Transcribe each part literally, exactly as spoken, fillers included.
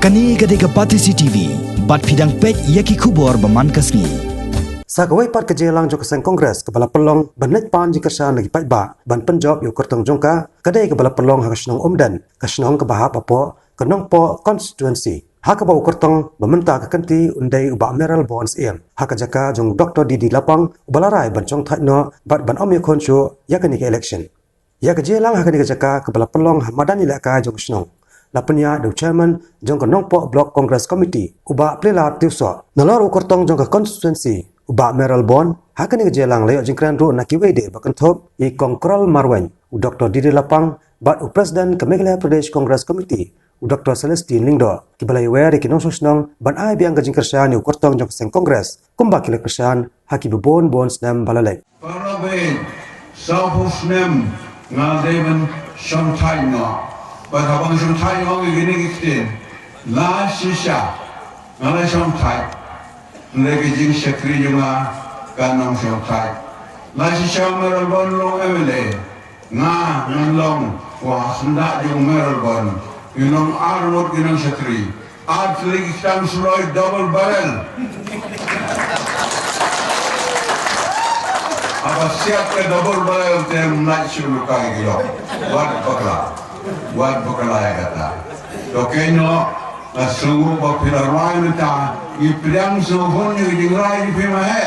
Kane ka dei ka Batesi T V, bad phi dang peit ïa ki khubor ba man ka sngi. Sa kawei pat ka jingïalang jong ka seng Congress kaba la pynlong ban leit pan jingkyrshan na ki paidbah ban pynjop ïa u kyrtong jong ka, ka dei kaba la pynlong ha ka shnong Umden, ka shnong kaba hap hapoh ka Nongpoh constituency. Ha kaba u kyrtong ba mynta ka kynti un dei u Bah Mayralborn Syiem, ha ka jaka jong u Doktor D D Lapang, uba la rai ban shongthait noh bad ban ym ïakhun shuh ïa kane ka election. Ïa ka jingïalang ha kane ka jaka kaba la pynlong ha madan ïalehkai jong ka shnong, la pynïaid da u chairman jong ka Nongpoh Block Congress Committee, u Bah Pleilath Tiewsoh. Nalor u kyrtong jong ka constituency, u Bah Mayralborn, ha kane ka jingïalang la ïoh jingkren ruh na kiwei de ba kynthup, i Kong Krol Marwein, u Doktor D D Lapang, bad u President ka Meghalaya Pradesh Congress Committee, u Doktor Celestine Lyngdoh, kiba la ïawer ïa ki nongshong shnong ban ai biang ka jingkyrshan ïa u kyrtong jong ka seng Congress, kumba ki la kyrshan ha ki bun bun snem ba la leit. Para bad, sawphew snem nga dei ban shongthait noh. Bad haba nga shongthait noh ïa kine ki ktien, la shisha nga la shongthait. Hynrei ka jingshakri jong nga kan ym shongthait. La shisha Mayralborn long M L A. Nga ngan long wa syndah jong Mayralborn. Ngi long ar ngut ki nongshakri. Ar tylli ki ktang suloi double barrel. Haba siat ka double barrel te ym nang shu lukai ki long. Wat bakla. Wat bakla ïa kata. To kynnoh, nga sngew ba phi la rwai mynta, ngi pdiang sngewhun ïa ka jingrai jong phi ma he.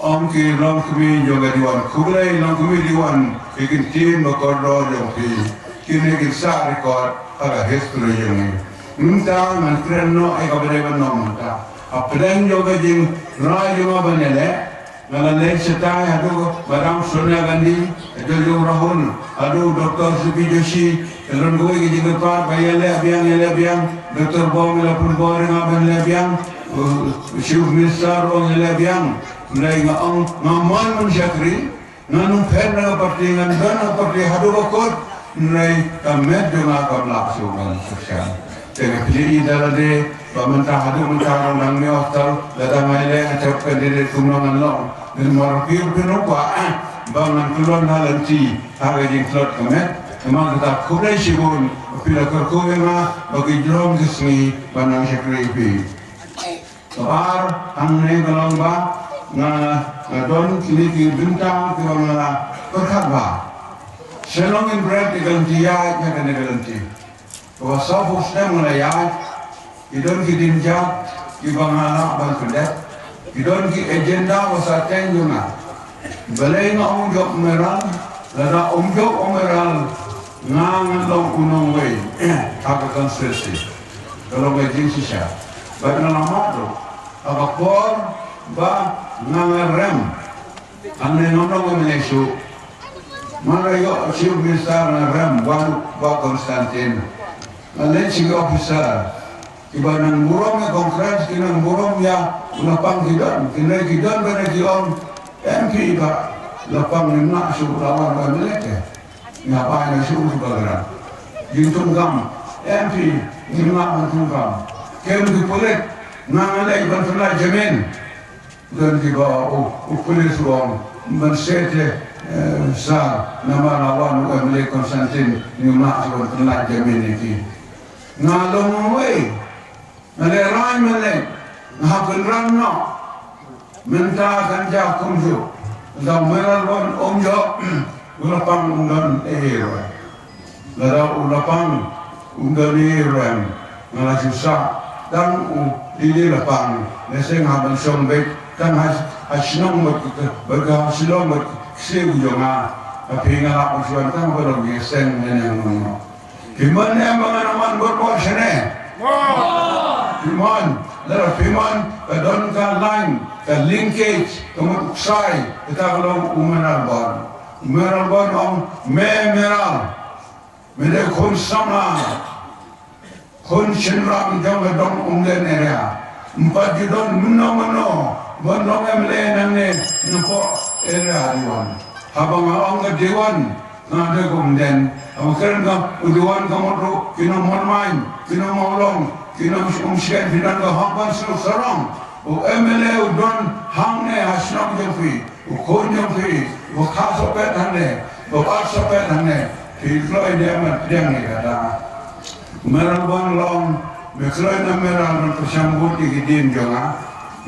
Ong ki longkmie jong ka Diwan, khublei longkmie Diwan, ki kyntien ba kordor jong phi. Kine kin sah record ha ka history jong ngi. Mynta ngan kren noh ïa kaba dei ban ong mynta. Hapdeng jong ka jingrai jong nga ban ïaleh, nga la leit shatai haduh Madam Sonia Gandhi, haduh jong Rahul, haduh Doktor C P Joshi, ka don kawei ka jingkyrpad ba ïaleh biang, ïaleh biang, Doktor Bong ïa la pynbor ïa nga ban leh biang, uh, Chief Minister Bong ïaleh biang. Hynrei nga ong, nga mon ban shakri, ngan ym phet na ka party, ngan don na ka party haduh ba kut, hynrei ka met jong nga kam lah shuh ban kyrshan. Te nga pynïaid da lade, ba mynta haduh mynta nga dang mih hostel, lada nga ïaleh nga thep candidate kumno ngan long. Namar phi, phi nym kwah, ah, ba ngan kyllon ha lynti, ha ka jingtlot ka met. Namar kata khublei shibun, phi la kyrkhu ïa nga, ba ki jrong ki sngi, ba nang shakri phi. Kaba ar, hangne ka long ba, nga, nga don kine ki bynta kiba nga la pyrkhat bha. Shalong in bret ïa ka lynti ïaid, ïa kane ka lynti. Kaba sawphew snem nga la ïaid, ki don ki dienjat, kiba nga lah ban pyndep. Ki don ki agenda ba sa teng jong nga. Balei nga ong jop Mayralborn, lada ong jop Mayralborn, nga ngan long u nongwei, ha ka constituency. Ka long ka jingshisha. Bad nga la mad ruh, ha ka por ba nga nga rem. Hangne ngam long M L A shuh. Nga la ïoh Chief Minister nga rem, wan Bah Constantine. Nga leit sha ki officer. Kiba nang burom ïa Congress, ki nang burom ïa u Lapang ki don, ki nang ki don ba nang ki ong, M P ba Lapang ngim lah shuh la wan ban leit te. Nga bai na shuh shuh ba gra. Jingtungkam, M P ngim lah ban tungkam. Kem ki pulit, nga nga leit ban pynlait jamin. Don kiba u, u pulit u ong, ban seh te, eh, sa, namar la wan u M L A Constantine, ngim lah shuh ban pynlait jamin ïa ki. Nga long wei, nga lehrain mynne, nga hap pynran noh. Mynta kan jia kumjuh, lada u Mayralborn um jop, u Lapang um don ei ei ruh. Lada u Lapang um don ei ei ruh, nga la shu sah tang u D D Lapang, lehse nga hap ban shong beit tang ha, ha shnong bad, bad ha Shillong bad ksiew jong nga. Hapdeng nga lah ban shu wan tang ba long ïaseng ne ne nong nong. Phi mon ne em ba ngan ym wan bor bor shane? Phi mon, lada phi mon, ka don ka line, ka linkage, ka mut u ksai, kata ka long u Mayralborn. U Mayralborn ong, me Mayral, me dei khun samla, khun shynrang jong ka dong Umden area. Ym pat ju don mynno mynno ban long M L A nangne na poh area Diwan. Haba nga ong ka Diwan, nga dei kum den. Haba kren ka u Diwan ka mut ruh, ki nong Mawlai, ki nong Mawlong, ki nong Umsken, ki don ka hok ban sngewsarong. U M L A u don hangne ha shnong jong phi, u khun jong phi, u kha sohpet hangne, u ar sohpet hangne. Phi kloi ne em, pdiang ïa kata. Mayralborn long Me kloi na me ran ban pyrshang bud ïa ki dien jong nga.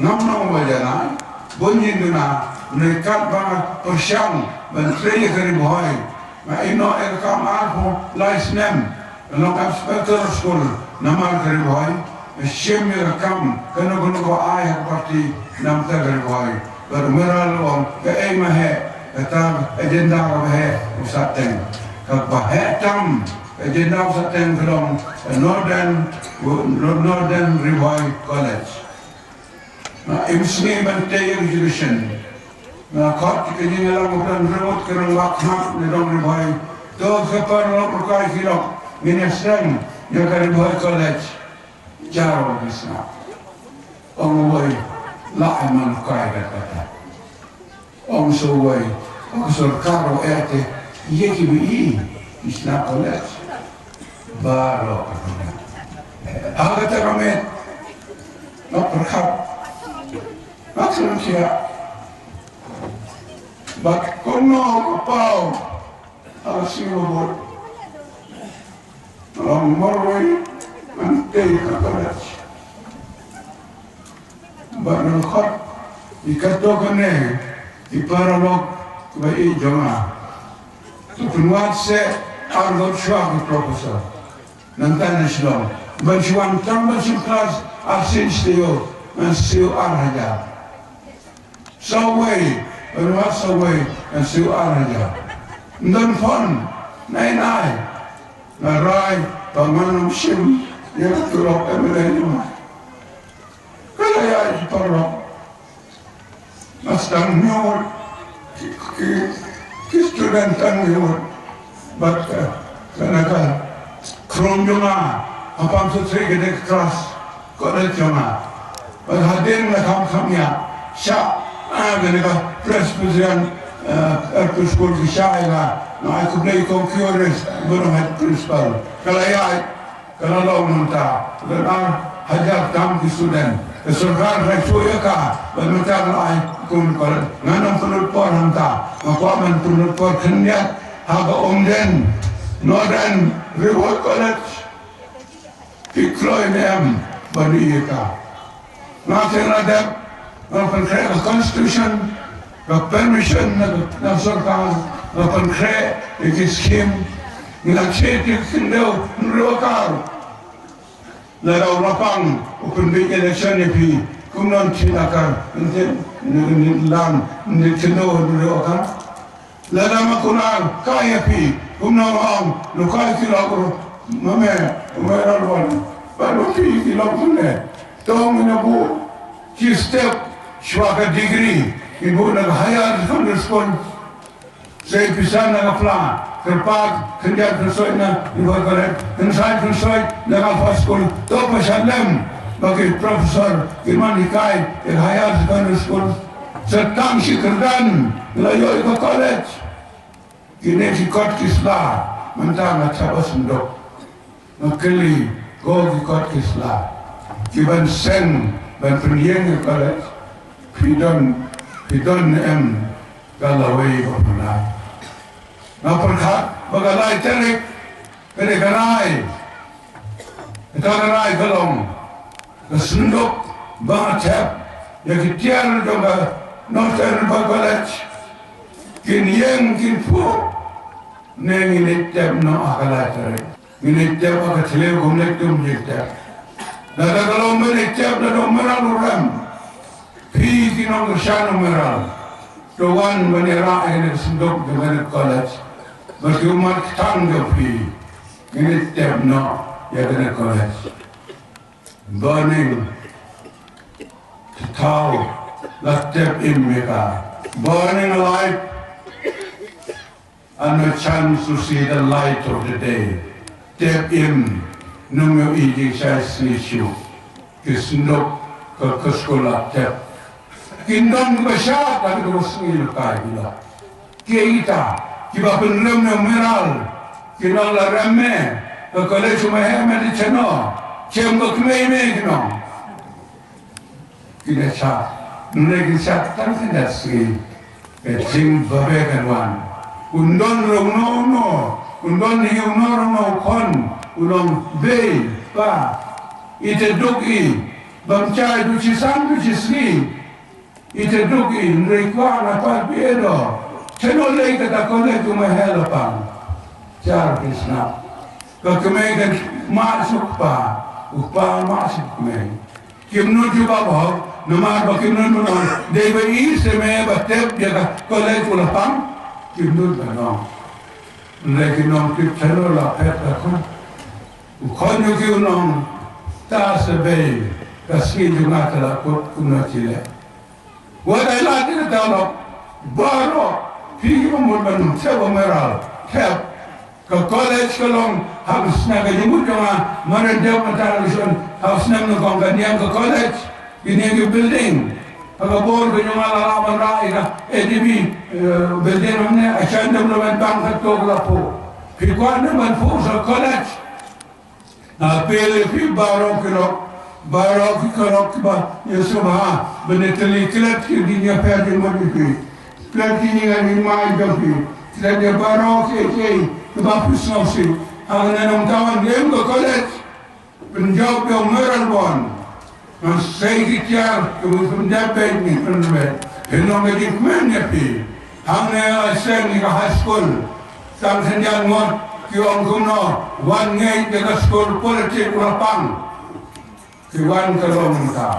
Ngam nang ba janai. Bun ïa duna. Nai kat ba nga pyrshang ban trei ïa ka Ri Bhoi. Nga ïehnoh ïa ka kam arphew lai snem. Long inspector school namar ka Ri Bhoi. Shim ïa ka kam kano kano ba ai ha ka party namar ka Ri Bhoi. Bad u Mayralborn ka ei ma heh kata agenda ka ba heh u Sahteng. Ka ba heh tam agenda u Sahteng ka long Northern, Northern Ri Bhoi College. Na im sngi ban tei education. Na khot ka jingïalang u Don Rimut ka rangbah khmat na Don Ri Bhoi. To ka paralok rukai kilok ngin ïa seng ïa ka Ri Bhoi College. Jaro ki sngap. Ong uwei la ai man rukai da kata. Ong sa uwei, ong ka sorkar u eh te, ïa ki ba i, i sna college. Baroh ka dunya. Ha kata ka met, nga pyrkhat, nga sngewsih. Bad kumno ka paw, ha ka sngewbud. Long marwei, ngan tei ka college. Bad ngan khot ïa kato kane ki paralok kiba ïeit jong nga. To pynwad seh ar ngut shuwa ki professor. Nangta na Shillong. Ban shu wan tang ban shim klas ar sien shu ïoh, ngan siew ar hajar. Sawei, ban wad sawei, ngan siew ar hajar. Ym don phone, nai nai. Nga rai ba ngan ym shim ïa ka tulop M L A jong nga. Ka la ïaid ki paralok. Nga sdang hynñiew ngut ki, ki, ki student tang hynñiew ngut. Bad ka, ka na ka khrum jong nga, ha pam sa three ka dei ka klas, ka dei jong nga. Bad hadien nga kham kham ïa, sha, ah, ka na ka Presbyterian, eh, L P school ki sha ïa nga, nga ai khublei ïa u Curius, ba long head principal. Ka la ïaid, ka la long mynta, ka ar hajar tam ki student. Ka sorkar ka shu ïa ka, bad mynta ka la ai kum ka, ngan ym pynlut por hangta, nga kwah ban pynlut por khyndiat, ha ka Umden, Northern Ri Bhoi College. Ki kloi ne em ban ïa ka. Nga te nga dep, nga pynkhreh ka constitution, ka permission na, na sorkar, nga pynkhreh ïa ki scheme, nga la check ïa ki khyndew hynriew akar. Lada u Lapang u pynbeit election ïa phi, kumno ngan check akar, ngan check, ngan, ngan, ngan, ngan khyndew hynriew akar. Lada ma Kunar kai ïa phi, kumno nga ong, lada kai ki la kur, ma me, u me Lalwan. Bad ma phi ki la kur ne. To ngin ïa buh shi step, shuwa ka degree, ngin buh na ka higher secondary school. Sei pisa na ka pla, kyrpad, khyndiat khynsoit na, i boi kore, khynsai khynsoit, na ka first school, to pa sha lem, ba ki professor, ki man hikai, ïa ka higher secondary school. Sa tang shi kyrdan, la ïoh ïa ka college. Kine ki kot ki sla, mynta nga chap ha synduk. Nga kylli, ko ki kot ki sla. Ki ban seng, ban pynïeng ïa ka college. Phi don, phi don ne em, ka lawei ba pynai. Nga pyrkhat, ba ka lai tarik, ka dei ka rai. Kata ka rai ka long. Ka synduk ba nga thep ïa ki tiar jong ka Northern Ri Bhoi College kin ïeng kin phuh ne ngin ïa thep noh ha ka lai tarik. Ngin ïa thep ha ka thliew kumne kum ïa thep. Lada ka long ban ïa thep da u Mayralborn. Phi ki nongkyrshan u Mayralborn. To wan ban ïa rah ïa kane ka synduk jong kane ka college. Bad ki ummat ki tang jong phi. Ngin ïa thep noh ïa kane ka college. Burning. Thaw, la tep im ïa ka. Burning alive. And no chance to see the light of the day. Tep im, nang ïoh i jingshai sngi shuh. Ki synduk ka, ka skul la tep. Kin don kiba shad, ha kaba sngi la kai ki la. Ki ita, kiba pynrem ïa u Mayralborn. Kin ong la rem me, ka college u ma heh me da chano. Chem ka kmie me kin ong. Ki da shad, nne ki shad tang ki da sngi. Ka jingbabe kan wan. Un don rong no no, un don hi un no rong no kon, un ong bei, pa. Ite duk i bam chai du chi sang du chi sngi. Ite duk i nrei kwah na pat bi edo. Chano lei kata college u ma hel apang. Char ki snap. Ka kmei kan ma suk pa. U pa ma suk kmei. Kim nun ju ba bok. Namar ba kim nun nun. Dei ba i se me ba tep ya ka college u la pang. Kim nun ba nong. Nrei ki nong tip chano la pet ka khun. U khon ïa ki u nong, ta sa bei, ka sngi jong nga ka la kut kumno chi leh. Wat ai lad ïa kata lok, baroh, phi ki ba mut ban thep ba meral, thep. Ka college ka long, ha ka snem ka jingmut jong nga, madan dep mynta ka shon, ha ka snem nyngkong ka niam ka college, ki niam ki building. Ha ka bor ka jong nga la lah ban rah ïa ka A D B, eh, building hangne, Asian Development Bank ka to ka la phuh. Phi kwah ne ban phuh sa college. Nga appeal ïa phi baroh ki lok, baroh ki lok kiba ïa sngewbha ban ïatylli klet ki jingïapher jingmut ïa phi. Klet ki jingïaid jingmai jong phi. Klet ïa baroh kiei kiei kiba phi sngewsih. Hangne Nongthaw ngim ka college. Pynjop ïa u Mayor Albon. Ngan sei ki tiar, ka bun pynjop beit ni pynbeit. Pynlong ka jingkmen ïa phi. Hangne la seng ïa ka high school. Tang khyndiat ngut ki ong kumno, wan ngeit ïa ka school politik u la pang. Ki wan ka long mynta.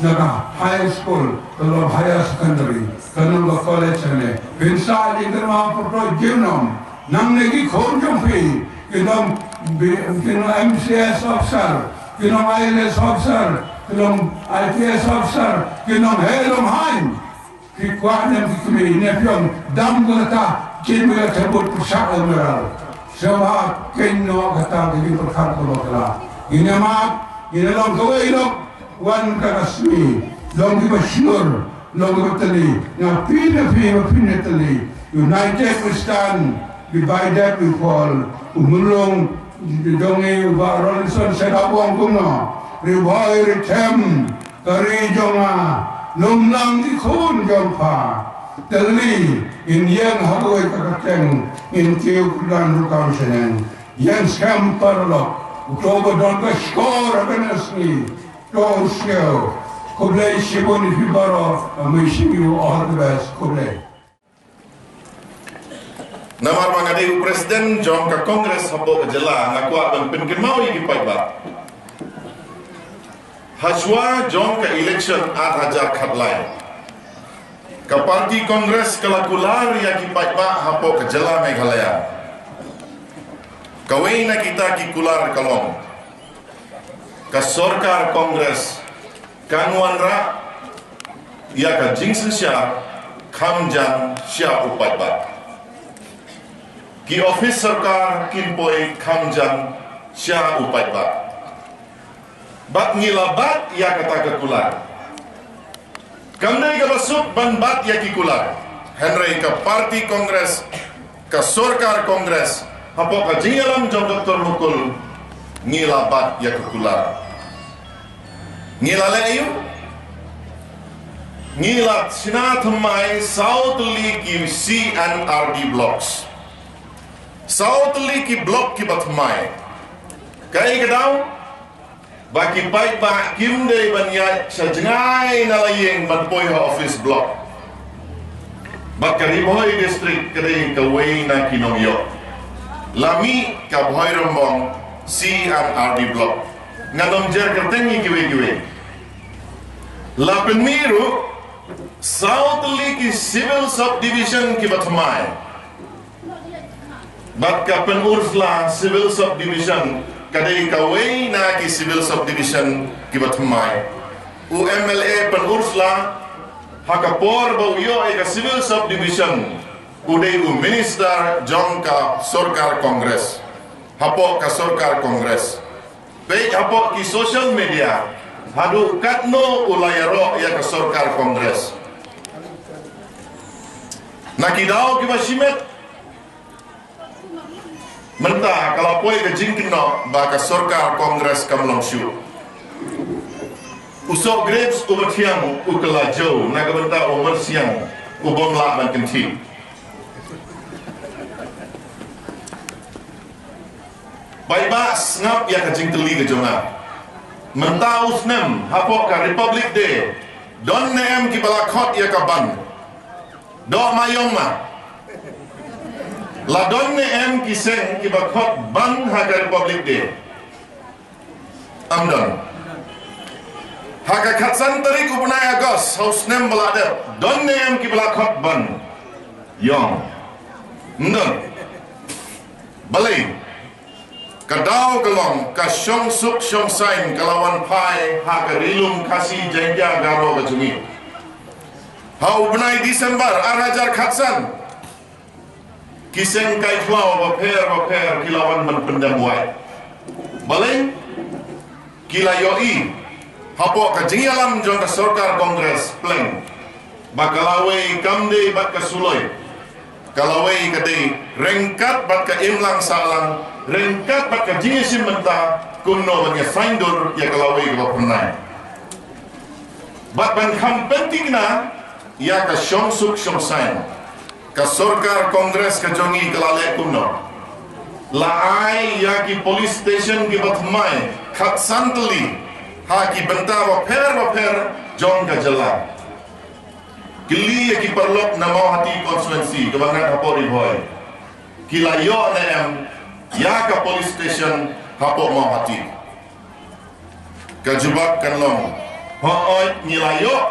Na ka high school, ka long higher secondary, ka long ka college ne. Pynsa ïa ka ma pyrthei jingnom. Nangne ki khun jong phi, ki long bi-, ki long M C S officer, ki long I A S officer, ki long I P S officer, ki long hei long hain. Phi kwah ne em ki kmie, ne phi ong dam ko kata, kin ba ka thebut pyrshah ïa u Mayor. Sngewbha kynnoh kata ka jingpyrkhat ka bakla. Ngin ïa map, ngin ïa long kawei lok, wan ka ka sngi, long kiba shlur, long kiba tylli, nga appeal ïa phi ba phin ïa tylli. United we stand, divided we fall. U Mulong jong ngi u Bah Rawlinson Syiemlieh u ong kumno, Ri Bhoi Ri Them, ka ri jong nga, lum lang ki khun jong pha. Tylli, ngin ïeng ha kawei ka kyrteng, ngin kiew kyrdan ruh kam shaneng. Ïeng skhem paralok, uto ba don ka shkor ha kane ka sngi. To u sngewbha. Khublei shibun ïa phi baroh, I wish you all the best. Khublei. Namar ba nga dei u president jong ka Congress hapoh ka jylla, nga kwah ban pynkynmaw ïa ki paidbah. Hashwa jong ka election ar hajar khatlai, ka party Congress ka la kular ïa ki paidbah hapoh ka jylla Meghalaya. Kawei na kita ki kular ka long, ka sorkar Congress kan wanrah ïa ka jingsynshar kham jan sha u paidbah. Ki office sorkar kin poi kham jan sha u paidbah. Bad ngi la bat ïa kata ka kular. Kam dei kaba suk ban bat ïa ki kular. Hynrei ka party Congress, ka sorkar Congress, hapoh ka jingïalam jong Doktor Mukul, ngi la bat ïa ka kular. Ngi la leh aïu? Ngi la shna thymmai saw tylli ki C and R D blocks. Saw tylli ki block kiba thymmai. Kaei ka daw? Ba ki paidbah kim dei ban ïaid sha jngai na la ïing ban poi ha office block. Bad ka Ri Bhoi district ka dei kawei na ki nongïoh. La mih ka Bhoirymbong C and R D block. Ngan ym jer kyrteng ïa kiwei kiwei. La pynmih ruh saw tylli ki civil subdivision kiba thymmai. Bad ka Pynursla Civil Subdivision ka dei kawei na ki civil subdivision kiba thymmai. U M L A Pynursla, ha ka por ba u ïoh ïa ka civil subdivision, u dei u minister jong ka sorkar Congress. Hapoh ka sorkar Congress. Peit hapoh ki social media, haduh katno u la ïaroh ïa ka sorkar Congress. Na ki daw kiba shimet, mynta ka la poi ka jingkynnoh ba ka sorkar Congress kam long shuh. U soh grapes uba thiang u kylla jew, na ka bynta u myrsiang u bym lah ban kynthih. Paidbah, sngap ïa ka jingkylli ka jong nga. Mynta u snem hapoh ka Republic Day, don ne em kiba la khot ïa ka ban? Doh ma ïong ma. La don ne em ki seng kiba khot ban ha ka Republic Day? Ym don. Ha ka khatsan tarik u bnai August ha u snem ba la dep, don ne em kiba la khot ban? Ïong. Ym don. Balei? Ka daw ka long, ka shongsuk shongsaiñ ka la wan phai ha ka Ri Lum Khasi Jaiñtia Garo ka jong ngi. Ha u bnai December ar hajar khatsan, ki seng kai khlaw bapher bapher ki la wan ban pyndem wai. Balei? Ki la ïohi hapoh ka jingïalam jong ka sorkar Congress pleng ba ka lawei kam dei bad ka suloi. Ka lawei ka dei ryngkat bad ka imlang sahlang, ryngkat bad ka jingïashim bynta kumno ban ïa saiñdur ïa ka lawei kaba phyrnai. Bad ban kham pynthikna ïa ka shongsuk shongsaiñ, ka sorkar Congress ka jong ngi ka la leh kumno? La ai ïa ki police station kiba thymmai khatsan tylli ha ki bynta bapher bapher jong ka jylla. Kylli ïa ki paralok na Mawhati constituency kaba ngat hapoh Ri Bhoi, ki la ïoh ne em ïa ka police station hapoh Mawhati? Ka jubab kan long, hooid ngi la ïoh.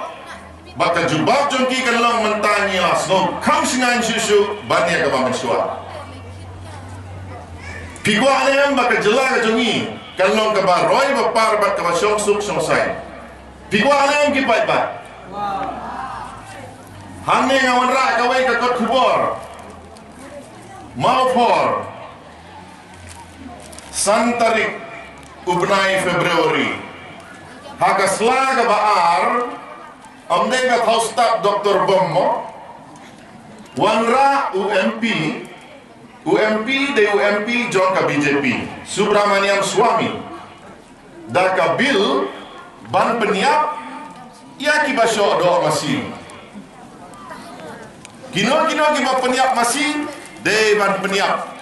Bad ka jubab jong ki kan long, mynta ngi la sngew kham shngaiñ shuh shuh ban ïa kaba mynshuwa. Phi kwah ne em ba ka jylla ka jong ngi kan long kaba roi ba par bad kaba shongsuk shongsaiñ? Phi kwah ne em ki paidbah? Hangne nga wanrah kawei ka kot khubor. Mawphor, san tarik u bnai February, ha ka sla kaba ar, ym dei ka thaw stad Doctor Bom mo, wanrah u M P, u M P dei u M P jong ka B J P, Subramaniam Swamy, da ka bill ban pynïap ïa kiba shoh doh masi. Kino kino kiba pynïap masi dei ban pynïap.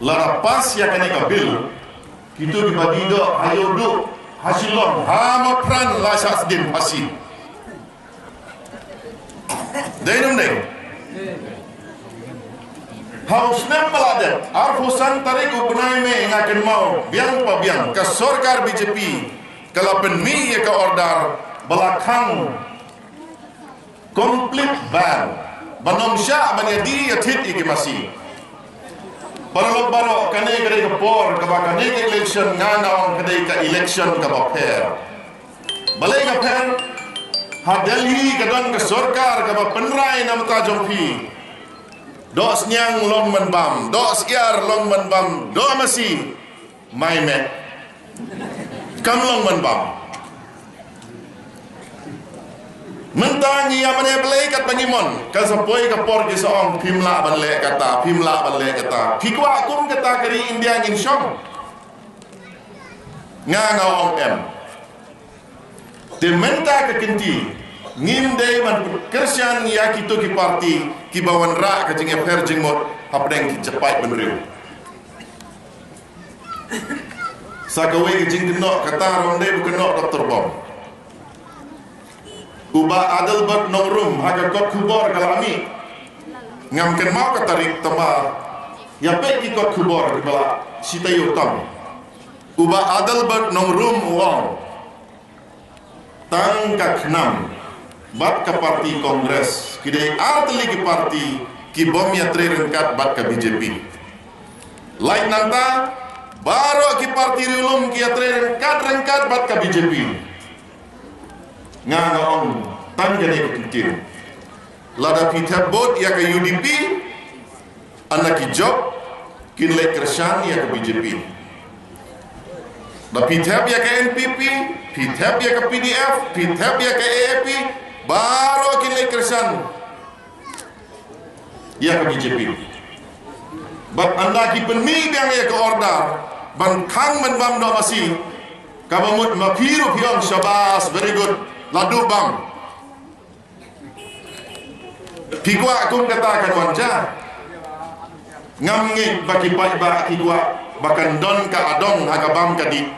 Lada pass ïa kane ka bill, kito kiba die doh ha Ïewduh, ha Shillong, ha Mawphran la shah sdien phasi. Dei ne ym dei? Ha u snem ba la dep, arphew san tarik u bnai May, nga kynmaw biang pa biang, ka sorkar B J P ka la pynmih ïa ka order ba la khang complete ban, ban ym shah ban ïa die ïa thied ïa ki masi. Paralok baroh, kane ka dei ka por kaba kane ka election nga nga ong ka dei ka election kaba pher. Balei ka pher? Ha Delhi ka don ka sorkar kaba pynrai na bynta jong phi. Doh sniang long man bam, doh syiar long man bam, doh masi mai meh. Kam long man bam. Mynta ngi ïa mane Blei katba ngi mon, kan sa poi ka por ki sa ong phim lah ban leh kata, phim lah ban leh kata. Phi kwah kum kata ka ri India ngin shong? Nga nga ong em. Te mynta ka kynti ngim dei ban kyrshan ïa kito ki parti kiba wanrah ka jingïapher jingmut hapdeng ki japaid bynriew. Sa kawei ka jingkynnoh kata ruh ym dei ba kynnoh Doctor Bom. U Bah Adelbert Nongrum ha ka kot khubor ka la mih. Ngam kynmaw ka tarik tangba ïa peit ki kot khubor kiba la shi taïew tam. U Bah Adelbert Nongrum u ong, tang ka KHNAM bad ka parti Congress ki dei ar tylli ki parti ki bym ïatrei ryngkat bad ka B J P. Lait nangta baroh ki parti riewlum ki ïatrei ryngkat ryngkat bad ka B J P. Nga nga ong tang kane ka kyntien. Lada phi thep vote ïa ka U D P, ynda ki jop kin leit kyrshan ïa ka B J P. Da phi thep ïa ka N P P, phi thep ïa ka P D F, phi thep ïa ka A A P, baroh kin leit kyrshan ïa ka B J P. Bad ynda ki pynmih biang ïa ka order ban khang ban bam doh masi, kaba mut ma phi ruh phi ong shabas, very good, la duh bam. Phi kwah kum kata kan wan ja? Ngam ngeit ba ki paidbah ki kwah ba kan don ka adong ha ka bam ka dih.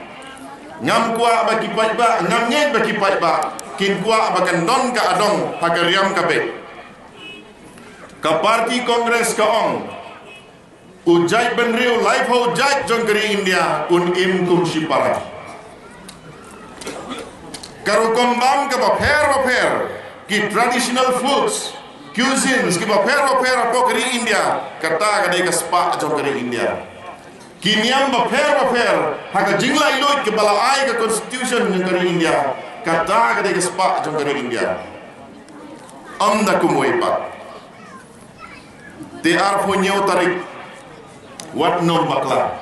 Ngam kwah ba ki paidbah, ngam ngeit ba ki paidbah kin kwah ba kan don ka adong ha ka riam ka beit. Ka party Congress ka ong, u jaitbynriew laiphew jait jong ka ri India un im kum shipara. Ka rukom bam kaba pher bapher, ki traditional foods, cuisines kiba pher bapher hapoh ka ri India, kata ka dei ka spah jong ka ri India. Ki niam bapher bapher ha ka jinglaitluid kaba la ai ka constitution jong ka ri India, kata ka dei ka spah jong ka ri India. Ym da kumwei pat. Te arphew hynñiew tarik, wat nym bakla.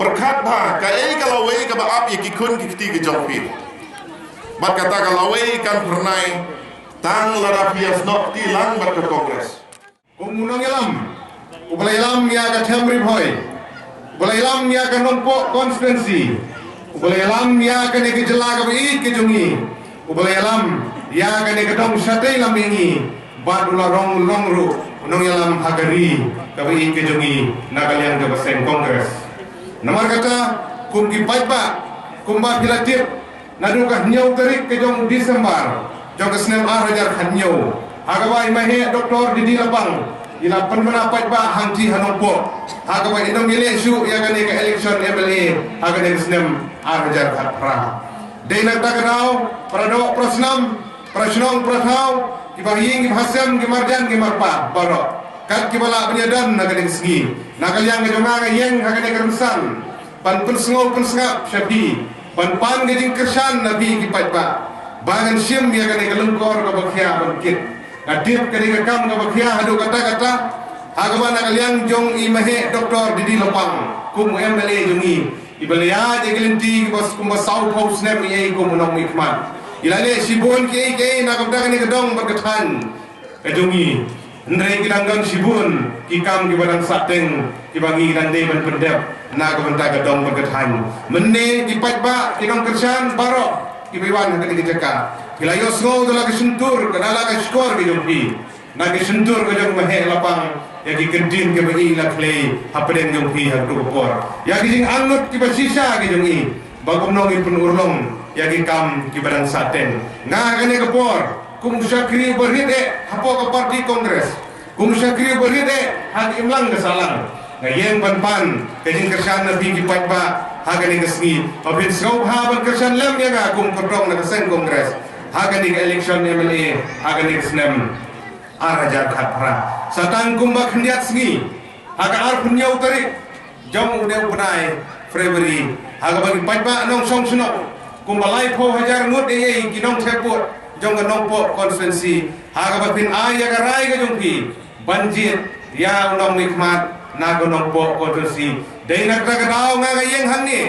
Pyrkhat bha, kaei ka lawei kaba ap ïa ki khun ki kti ki jong phi. Bad kata ka lawei kan phyrnai tang lada phi ïasnoh kti lang bad ka Congress. Kum u nongïalam uba la ïalam ïa ka Them Ri Bhoi, uba la ïalam ïa ka Nongpoh constituency, uba la ïalam ïa kane ka jylla kaba ïeit ka jong ngi, uba la ïalam ïa kane ka dong shatei lam ïa ngi, bad u la long long ruh u nongïalam ha ka ri kaba ïeit ka jong ngi na ka liang kaba seng Congress. Namar kata, kum ki paidbah, kumba phi la tip, naduh ka hynñiew tarik ka jong u December jong ka snem ar hajar khathynñiew, ha kaba i Maheh Doctor Didi Lapang i la pynbna paidbah hangtei ha Nongpoh, ha kaba i nym ïaleh shuh ïa kane ka election M L A ha kane ka snem ar hajar khatphra. Dei na kata ka daw, para doh para snam, para shnong para thaw, kiba ha ïing kiba ha sem, ki marjan ki marpa baroh, kat kiba lah ban ïadon na kane ka sngi, na ka liang ka jong nga, nga ïeng ha kane ka rynsan ban pynsngew pynsngap sha phi, ban pan ka jingkyrshan na phi ki paidbah, ba ngan shim ïa kane ka lyngkor kaba khia ban kit. Nga tip kane ka kam kaba khia haduh katta katta, ha kaba na ka liang jong i Maheh Doctor Didi Lapang kum u M L A jong ngi, iba la ïaid ïa ki lynti kiba kumba sawphew snem ïa i kum u nongmihkhmat. I la leh shibun kiei kiei na ka bynta kane ka dong bad ka thaiñ ka jong ngi. Hynrei ki dang don shibun ki kam kiba dang sahteng kiba ngi dang dei ban pyndep na ka bynta ka dong bad ka thaiñ. Mynne ki paidbah, ki nongkyrshan baroh kiba wan ha kane ka jaka, ki la ïohsngew da la ka shyntur, ka da la ka shkor ka jong phi, na ka shyntur ka jong Maheh Lapang, ïa ki kyntien kiba i la khlei hapdeng jong phi ha kato ka por, ïa ki jingangnud kiba shisha ki jong i, ba kumno ngin pynurlong ïa ki kam kiba dang sahteng. Nga ha kane ka por, kum u shakri uba rit eh hapoh ka party Congress, kum u shakri uba rit eh ha ka imlang ka sahlang, nga ïeng ban pan ka jingkyrshan na phi ki paidbah ha kane ka sngi, ba phin sngewbha ban kyrshan lem ïa nga kum kyrtong na ka seng Congress ha kane ka election M L A ha kane ka snem ar hajar khatphra. Sa tang kumba khyndiat sngi, ha ka arphew hynñiew tarik jong u dei u bnai February, ha kaba ki paidbah nongshong shnong kumba laiphew hajar ngut ïa i ki nongthep vote jong ka Nongpoh constituency, ha kaba phin ai ïa ka rai ka jong phi ban jied ïa u nongmihkhmat na ka Nongpoh constituency. Dei na kata ka daw nga, nga ïeng hangne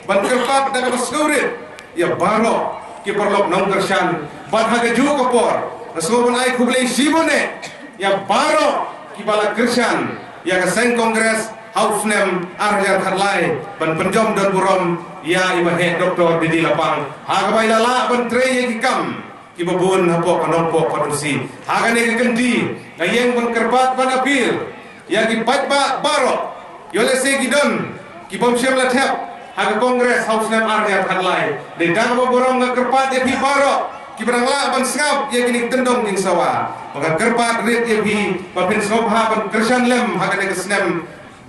ban kyrpad da kaba sngewrit ïa baroh ki paralok nongkyrshan, bad ha kajuh ka por nga sngew ban ai khublei shibun eh ïa baroh kiba la kyrshan ïa ka seng Congress ha u snem ar hajar khatlai, ban pynjom don burom ïa i Maheh Doctor Didi Lapang, ha kaba i la lah ban trei ïa ki kam kiba bun hapoh ka Nongpoh constituency. Ha kane ka kynti nga ïeng ban kyrpad ban appeal ïa ki paidbah baroh, ïoh lehse ki don ki bym shym la thep ha ka Congress ha u snem ar hajar khatlai. Dei da kaba burom nga kyrpad ïa phi baroh kiba dang lah ban sngap ïa kine ki tyndong jingsawa, ba nga kyrpad rit ïa phi ba phin sngewbha ban kyrshan lem ha kane ka snem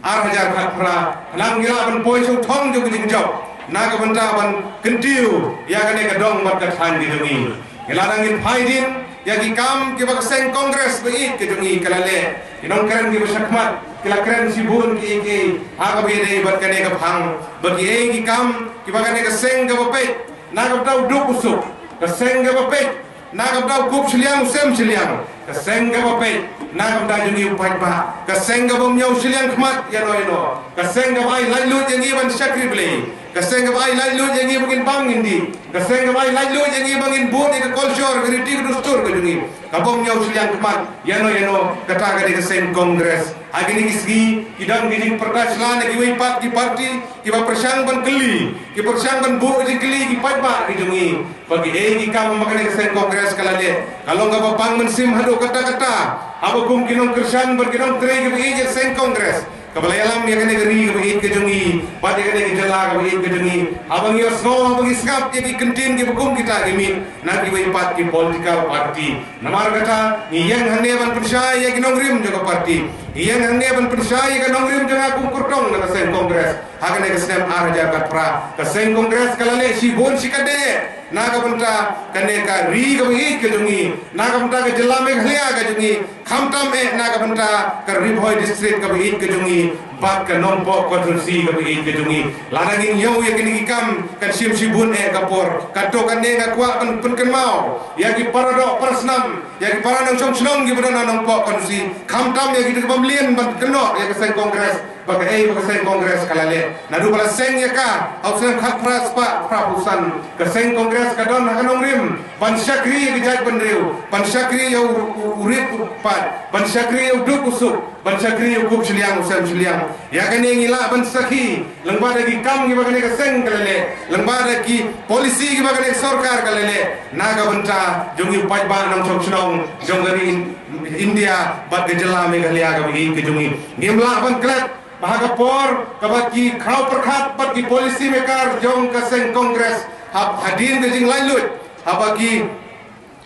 ar hajar khatphra, khnang ngi lah ban poi sha u thong jong ka jingjop na ka bynta ban kyntiew ïa kane ka dong bad ka thaiñ ka jong ngi. Ngi la dang ngin phai dien ïa ki kam kiba ka seng Congress ba ïeit ka jong ngi ka la leh. Ki nongkren kiba shakhmat ki la kren shibun kiei kiei ha kaba ïadei bad kane ka phang, ba kiei ki kam kiba kane ka seng kaba peit na ka bynta u duk u suk, ka seng kaba peit na ka bynta u kup shiliang u sem shiliang, ka seng kaba peit na ka bynta jong ngi u paidbah, ka seng kaba ym ñiew shiliang khmat ïano ïano, ka seng kaba ai laitluid ïa ngi ban shakri Blei, ka seng kaba ai laitluid ïa ngi ba ngin bam ngin dih, ka seng kaba ai laitluid ïa ngi ba ngin bud ïa ka kolshor, ka riti ka dustur ka jong ngi, kaba ym ñiew shiliang khmat ïano ïano. Kata ka dei ka seng Congress. Ha kine ki sngi ki don ki jingpyrta sla na kiwei pat ki parti kiba pyrshang ban kylli, ki pyrshang ban buh jingkylli ki paidbah ki jong ngi ba kiei ki kam ba kane ka seng Congress ka la leh. Ka long kaba pang mynsiem haduh katta katta haba kum ki nongkyrshan bad ki nongtrei kiba ïeit ïa ka seng Congress Kaba la ïalam ïa kane ka ri kaba ïeit ka jong ngi, bad ïa kane ka jylla kaba ïeit ka jong ngi, haba ngi ïohsngew, haba ngi sngap ïa ki kyntien kiba kum kita ki mih na kiwei pat ki political party. Namar kata, ngi ïeng hangne ban pynshai ïa ki nongrim jong ka party. Ngi ïeng hangne ban pynshai ïa ka nongrim jong nga kum kyrtong na ka seng Congress. Ha kane ka snem ar hajar khatphra, ka seng Congress ka la leh shibun shikatdei na ka bynta kane ka ri kaba ïeit ka jong ngi, na ka bynta ka jylla Meghalaya ka jong ngi, khamtam eh na ka bynta ka Ri Bhoi District kaba ïeit ka jong ngi, bad ka Nongpoh constituency kaba ïeit ka jong ngi. Lada ngin ïoh ïa kine ki kam, kan shim shibun eh ka por. Kato kane nga kwah ban pynkynmaw ïa ki para doh para snam, ïa ki para nongshong shnong kiba don ha Nongpoh constituency, khamtam ïa kito kiba mlien ban kynnoh ïa ka seng Congress ba kaei ba ka seng Congress ka la leh. Naduh ba la seng ïa ka ha u snem khatphra spah phra phew san, ka seng Congress ka don ha ka nongrim ban shakri ïa ka jaitbynriew, ban shakri ïa u, u, u rit u pat, ban shakri ïa u duk u suk, ban shakri ïa u kup shiliang u sem shiliang. Ïa kane ngi lah ban sakhi lyngba da ki kam kiba kane ka seng ka la leh, lyngba da ki policy kiba kane ka sorkar ka la leh, na ka bynta jong ngi u paidbah nongshong shnong jong ka ri India bad ka jylla Meghalaya kaba ïeit ka jong ngi. Ngim lah ban klet ba ha ka por kaba ki khraw pyrkhat bad ki policy maker jong ka seng Congress, ha, hadien ka jinglaitluid, haba ki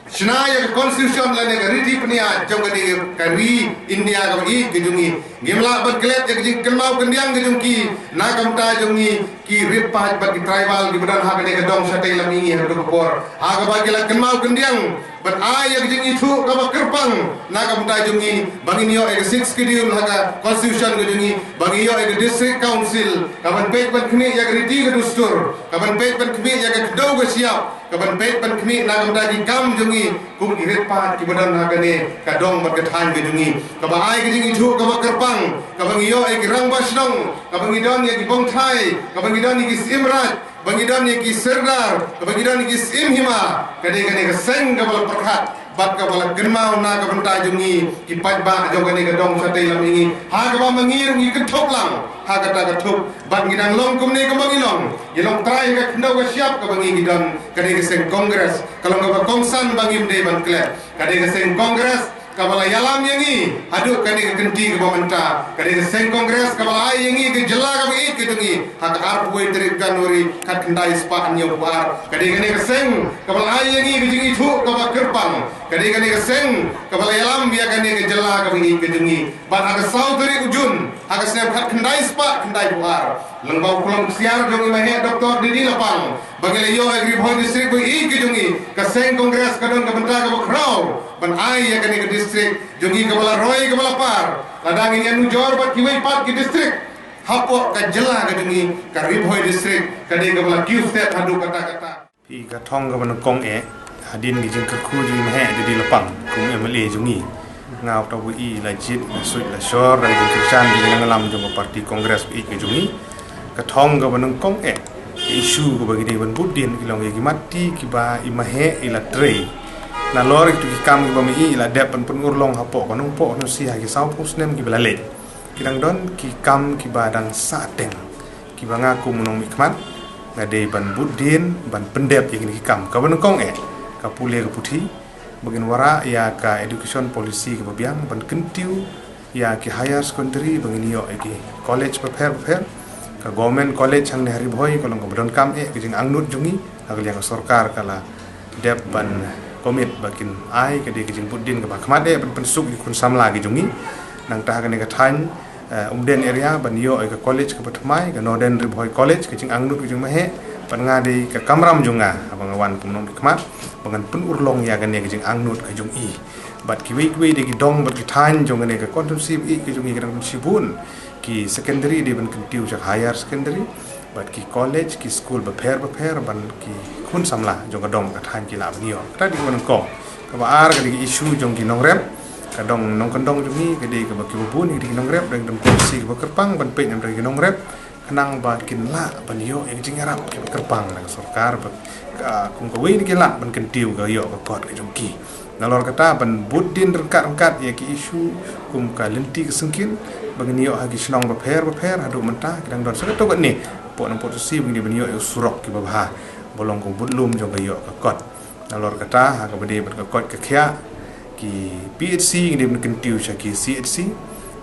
shna ïa ka constitution lane ka riti pynïaid jong ka ri, ka ri India kaba ïeit ka jong ngi, ngim lah ban klet ïa ka jingkynmaw kyndiang ka jong ki na ka bynta jong ngi ki rit paid bad ki tribal kiba don ha kane ka dong shatei lam mihngi ha kato ka por, ha kaba ki la kynmaw kyndiang ban ai ïa ka jingithuh kaba kyrpang na ka bynta jong ngi, ba ngin ïoh ïa ka Sixth Schedule ha ka constitution ka jong ngi, ba ngin ïoh ïa ka District Council, kaban peit ban khmih ïa ka riti ka dustur, kaban peit ban khmih ïa ka kdew ka shyiap, kaban peit ban khmih na ka bynta ki kam jong ngi kum ki rit paid kiba don ha kane ka dong bad ka thaiñ ka jong ngi, kaba ai ka jingithuh kaba kyrpang, kaba ngi ïoh ïa ki rangbah shnong, kaba ngi don ïa ki bongthai, kaba ngi don ïa ki syiem raij, ba ngi don ïa ki sirdar, kaba ngi don ïa ki syiem hima. Ka dei kane ka seng kaba la pyrkhat bad kaba la kynmaw na ka bynta jong ngi ki paidbah jong kane ka dong shatei lam mihngi, ha kaba ma ngi ruh ngi kynthup lang ha kata ka thup, bad ngi dang long kumne kumba ngi long, ngi long trai ha ka khyndew ka shyiap kaba ngi ngi don. Ka dei ka seng Congress, ka long kaba kongsan ba ngim dei ban klet. Ka dei ka seng Congress kaba la ïalam ïa ngi haduh kane ka kynti kaba mynta. Ka dei ka seng Congress kaba la ai ïa ngi ka jylla kaba ïeit ka jong ngi ha ka arphew wei tarik January khatkhyndai spah hynñiewphew ar. Ka dei kane ka seng kaba la ai ïa ngi ka jingithuh kaba kyrpang. Ka dei kane ka seng kaba la ïalam ïa kane ka jylla kaba ïeit ka jong ngi. Bad ha ka saw tarik u Jun ha ka snem khatkhyndai spah khyndaiphew ar, lyngba u khlong ksiar jong i maheh Doktor Didi Lapang, ba ngi la ïoh ïa ka Ri Bhoi District ba ïeit ka jong ngi, ka seng Congress ka don ka bynta kaba khraw ban ai ïa kane ka district jong ngi kaba la roi kaba la par. Lada ngin ïanujor bad kiwei pat ki district hapoh ka jylla ka jong ngi, ka Ri Bhoi District ka dei kaba la kiew stet haduh katta katta. Phi, ka thong kaba nyngkong eh, hadien ki jingkyrkhu jong i maheh Didi Lapang kum M L A jong ngi, nga uta u i la jied la suit la shor da ka jingkyrshan jong i nongïalam jong ka party Congress ba ïeit ka jong ngi. Ka thong kaba nyngkong eh, ka issue kaba ngi dei ban bud dien ki long ïa ki matti kiba i maheh i la trei. Nalor ïa kito ki kam kiba ma i i la dep ban pynurlong hapoh ka Nongpoh Nongsi ha ki sawphew snem kiba la leit, ki dang don ki kam kiba dang sahteng, kiba nga kum u nongmihkhmat nga dei ban bud dien ban pyndep ïa kine ki kam. Kaba nyngkong eh, ka pule ka puthi, ba ngin wanrah ïa ka education policy kaba biang ban kyntiew ïa ki higher secondary, ba ngin ïoh ïa ki college bapher bapher. Ka government college hangne ha Ri Bhoi ka long kaba donkam eh, ka jingangnud jong ngi ha ka liang ka sorkar ka la dep ban commit ba kin ai. Ka dei ka jingbud dien kaba khmat eh ban pynsuk ïa ki khun samla ki jong ngi. Nangta ha kane ka thaiñ, eh, Umden area ban ïoh ïa ka college kaba thymmai, ka Northern Ri Bhoi College, ka jingangnud ka jong i maheh. Bad nga dei ka kamram jong nga, haba nga wan kum u nongmihkhmat, ba ngan pynurlong ïa kane ka jingangnud ka jong i. Bad kiwei kiwei de ki dong bad ki thaiñ jong kane ka constituency ba ïeit ka jong i, ka dang don shibun ki secondary dei ban kyntiew sha ka higher secondary, bad ki college, ki skul bapher bapher ban ki khun samla jong ka dong ka thaiñ ki lah ban ïoh. Kata dei kaba nyngkong. Kaba ar ka dei ka issue jong ki nongrep. Ka dong nongkyndong jong ngi ka dei kaba kiba bun ki dei ki nongrep, dang don policy kaba kyrpang ban peit na bynta ki nongrep, khnang ba kin lah ban ïoh ïa ka jingïarap kaba kyrpang na ka sorkar, ba ka, kum kawei na ki lad ban kyntiew ka ïoh ka kot ka jong ki. Nalor kata ban bud dien ryngkat ryngkat ïa ki issue kum ka lynti ka syngkien, ba ngin ïoh ha ki shnong bapher bapher, haduh mynta ki dang don sa katto katne, pok nang pok tusi, ba ngin ïoh ban ïoh ïa u surok kiba bha, ba long kum budlum jong ka ïoh ka kot. Nalor kata, ha kaba dei bad ka koit ka khiah, ki P H C ngin dei ban kyntiew sha ki C H C,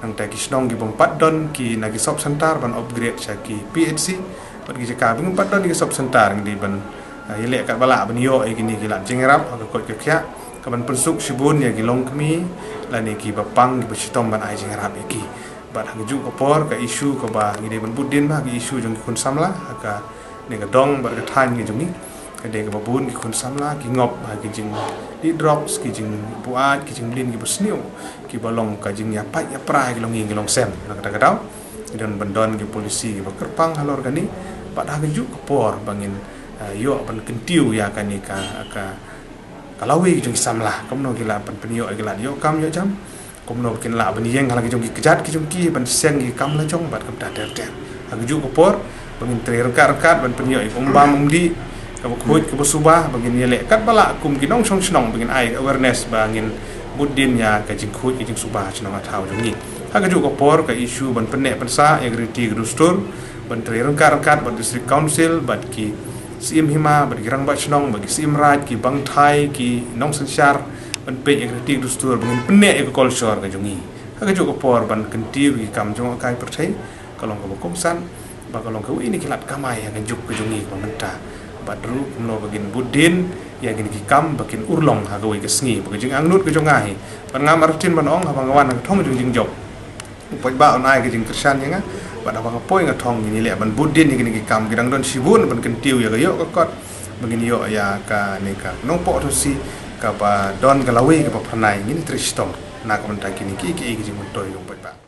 Nangta ki shnong ki bym pat don ki na ki sub center ban upgrade sha ki P H C. Bad ki jaka bym pat don ki sub center ngi dei ban, ah, ïaleh katba lah ban ïoh ïa kine ki lad jingïarap ha ka koit ka khiah, ka ban pynsuk shibun ïa ki longkmie lane kiba pang kiba shitom ban ai jingïarap ïa ki. Bad ha kajuh ka por ka issue kaba ngi dei ban bud dien bha ka issue jong ki khun samla ha kane ka dong bad ka thaiñ ka jong ngi. Ka dei kaba bun ki khun samla ki ngop ha ki jingdih drugs, ki jingbuaid, ki jingmlien kiba sniew, kiba long ka jingïapait ïapra ïa ki longïing ki longsem. Na kata ka daw ngi dei ban don ki policy kiba kyrpang halor kane. Bad ha kajuh ka por ba ngin, ah, ïoh ban kyntiew ïa kane ka, ka, ka lawei jong ki samla, kumno ki lah ban pynïoh ïa ki lad ïoh kam ïoh jam, kumno kin lah ban ïeng ha la ki jong ki kjat ki jong ki ban seng ki kam la jong bad kumta ter ter. Ha kajuh ka por ba ngin trei ryngkat ryngkat ban pynïoh ïa ka umbam umdih, kaba khuid kaba suba, ba ngin ïaleh katba lah kum ki nongshong shnong ba ngin ai awareness ba ngin bud dien ïa ka jingkhuid ka jingsuba shnong ha thaw jong ngi. Ha kajuh ka por ka issue ban pynneh pynsah ïa ka riti ka dustur, ban trei ryngkat ryngkat bad District Council bad ki Syiem Hima bad ki Rangbah Shnong bad ki Syiem Raid, ki Bang Thai, ki nongsynshar, ban peit ïa ka riti ka dustur ba ngin pynneh ïa ka culture ka jong ngi. Ha kajuh ka por ban kyntiew ïa ki kam jong ka pyrthei, ka long kaba kongsan, ba ka long kawei na ki lad kamai ha ka juk ka jong ngi kaba mynta. Bad ruh kumno ba ngin bud dien ïa kine ki kam ba kin urlong ha kawei ka sngi, ba ka jingangnud ka jong nga hi. Bad ngam artatien ban ong haba nga wan ha ka thong jong jingjop u paidbah un ai ka jingkyrshan ïa nga. Bad haba nga poi nga thong ngin ïaleh ban bud dien ïa kine ki kam, ki dang don shibun ban kyntiew ïa ka ïoh ka kot, ba ngin ïoh ïa kane ka Nongpoh Thusi kaba don ka lawei kaba phyrnai, ngin trei shitom na ka bynta kine ki, ki, ki jingmyntoi jong u paidbah.